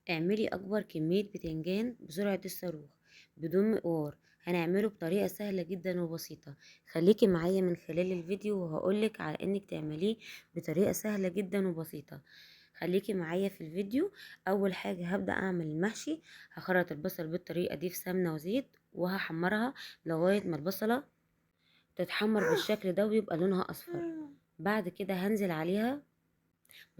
اعملي اكبر كمية بتنجان بسرعة الصاروخ بدون مقوار. هنعمله بطريقة سهلة جدا وبسيطة، خليكي معايا من خلال الفيديو وهقولك على انك تعمليه بطريقة سهلة جدا وبسيطة. خليكي معايا في الفيديو. اول حاجة هبدأ اعمل المحشي. هخرط البصل بالطريقة دي في سمنة وزيت وهحمرها لغاية ما البصلة تتحمر بالشكل ده ويبقى لونها اصفر. بعد كده هنزل عليها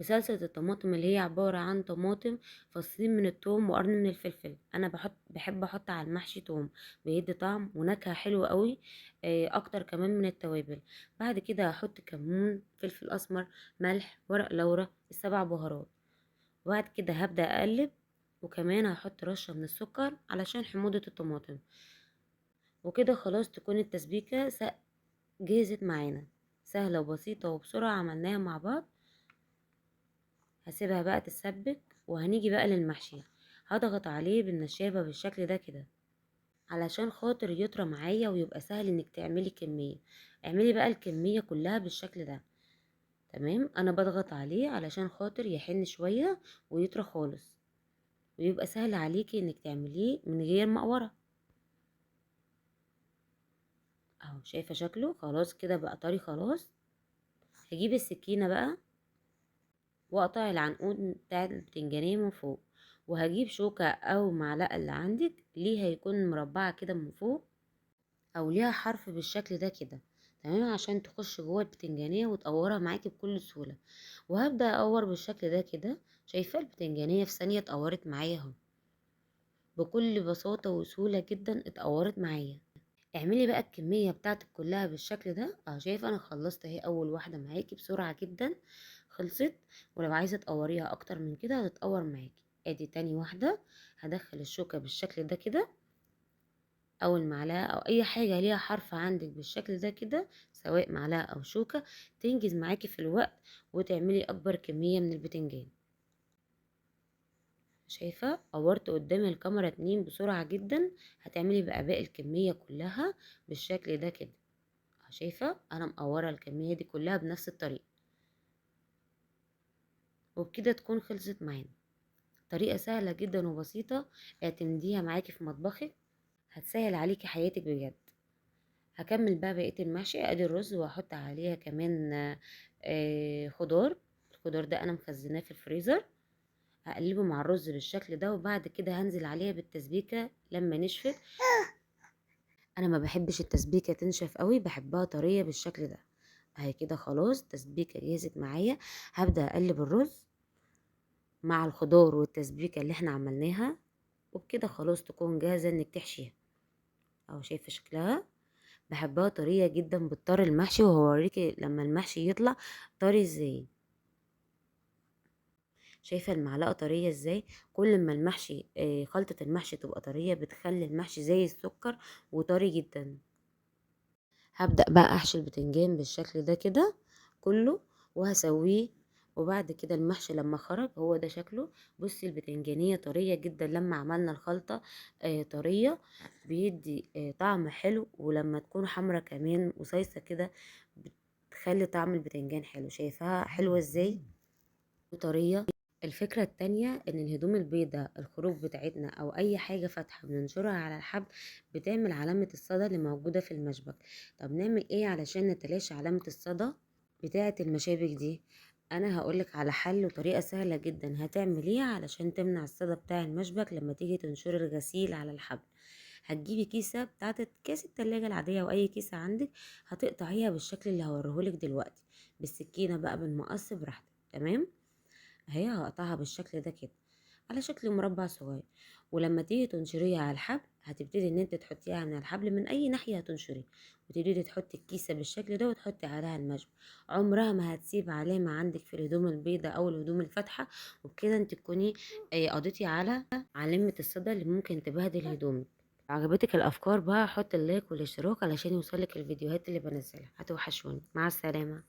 بصلصة الطماطم اللي هي عبارة عن طماطم، فصين من التوم وقرن من الفلفل. انا بحب احط على المحشي توم، بيدي طعم ونكهة حلوة قوي، اكتر كمان من التوابل. بعد كده هحط كمون، فلفل اسمر، ملح، ورق لورا، السبع بهارات. وبعد كده هبدأ اقلب، وكمان هحط رشة من السكر علشان حموضة الطماطم. وكده خلاص تكون التسبيكة جهزت معانا. سهلة وبسيطة وبسرعة عملناها مع بعض. هسيبها بقى تتسبك، وهنيجي بقى للمحشي. هضغط عليه بالنشابة بالشكل ده كده علشان خاطر يطرى معايا ويبقى سهل انك تعملي كمية. اعملي بقى الكمية كلها بالشكل ده، تمام؟ انا بضغط عليه علشان خاطر يحن شوية ويطرى خالص، ويبقى سهل عليكي انك تعمليه من غير مقورة. اهو شايفة شكله خلاص كده بقى طري خلاص. هجيب السكينة بقى واقطع العنقود بتاع البتنجانية من فوق، وهجيب شوكة او معلقة اللي عندك ليها يكون مربعة كده من فوق او ليها حرف بالشكل ده كده، تمام؟ عشان تخش جوه البتنجانية وتقورها معاكي بكل سهولة. وهبدأ اقور بالشكل ده كده. شايفة البتنجانية في ثانية اتقورت معايا اهو، بكل بساطة وسهولة جدا اتقورت معايا. اعملي بقى الكمية بتاعتك كلها بالشكل ده اهو. شايفة انا خلصت اهي اول واحدة معاكي بسرعة جدا خلصت. ولو عايزة تقوريها اكتر من كده هتتقور معاكي. ادي تاني واحدة، هدخل الشوكة بالشكل ده كده او المعلقة او اي حاجة ليها حرف عندك بالشكل ده كده، سواء معلقة او شوكة، تنجز معاكي في الوقت وتعملي اكبر كمية من البتنجان. شايفة قورت قدام الكاميرا 2 بسرعة جدا. هتعملي بقى باقي الكمية كلها بالشكل ده كده. شايفة انا مقورة الكمية دي كلها بنفس الطريقة، وبكده تكون خلصت معانا. طريقة سهلة جدا وبسيطة، اعتمديها معاكي في مطبخك، هتسهل عليكي حياتك بجد. هكمل بقى بقية المحشي. ادي الرز وهحط عليها كمان، خضار. الخضار ده انا مخزناه في الفريزر، هقلبه مع الرز بالشكل ده. وبعد كده هنزل عليها بالتسبيكة لما نشفت. انا ما بحبش التسبيكة تنشف قوي، بحبها طرية بالشكل ده. اهي كده خلاص التسبيكة جهزت معايا. هبدأ اقلب الرز مع الخضار والتسبيكة اللي احنا عملناها، وبكده خلاص تكون جاهزة انك تحشيها. اهو شايفة شكلها، بحبها طرية جدا بالطري المحشي، وهوريكي لما المحشي يطلع طري ازاي. شايفة المعلقة طرية ازاي؟ كل ما خلطة المحشي تبقى طرية بتخلي المحشي زي السكر وطري جدا. هبدأ بقى احشي البتنجان بالشكل ده كده كله وهسويه. وبعد كده المحشي لما خرج هو ده شكله. بصي البتنجانية طرية جدا لما عملنا الخلطة، طرية، بيدي، طعم حلو. ولما تكون حمرا كمان وصيصة كده بتخلي طعم البتنجان حلو. شايفاها حلوة ازاي وطرية. الفكرة التانية ان الهدوم البيضاء الخروج بتاعتنا او اي حاجة فاتحة بننشرها على الحبل بتعمل علامة الصدى اللي موجودة في المشبك. طب نعمل ايه علشان نتلاشى علامة الصدى بتاعة المشابك دي؟ انا هقولك على حل وطريقة سهلة جدا هتعمليها علشان تمنع الصدى بتاع المشبك لما تيجي تنشري الغسيل على الحبل. هتجيبي كيسة بتاعت كيس التلاجة العادية او اي كيسة عندك، هتقطعيها بالشكل اللي هوريهولك دلوقتي بالسكينة بقى بالمقص براحتك، تمام؟ اهي هقطعها بالشكل ده كده على شكل مربع صغير. ولما تيجي تنشريها على الحبل هتبتدي ان انت تحطيها من الحبل من اي ناحية هتنشري، وتبتدي تحطي الكيسة بالشكل ده وتحطي عليها المشبك. عمرها ما هتسيب علامة عندك في الهدوم البيضاء او الهدوم الفاتحة. وبكده انت تكوني، قضيتي على علامة الصدى اللي ممكن تبهدل هدومك. عجبتك الافكار بقى حط اللايك والاشتراك علشان يوصلك الفيديوهات اللي بنزلها. هتوحشوني، مع السلامة.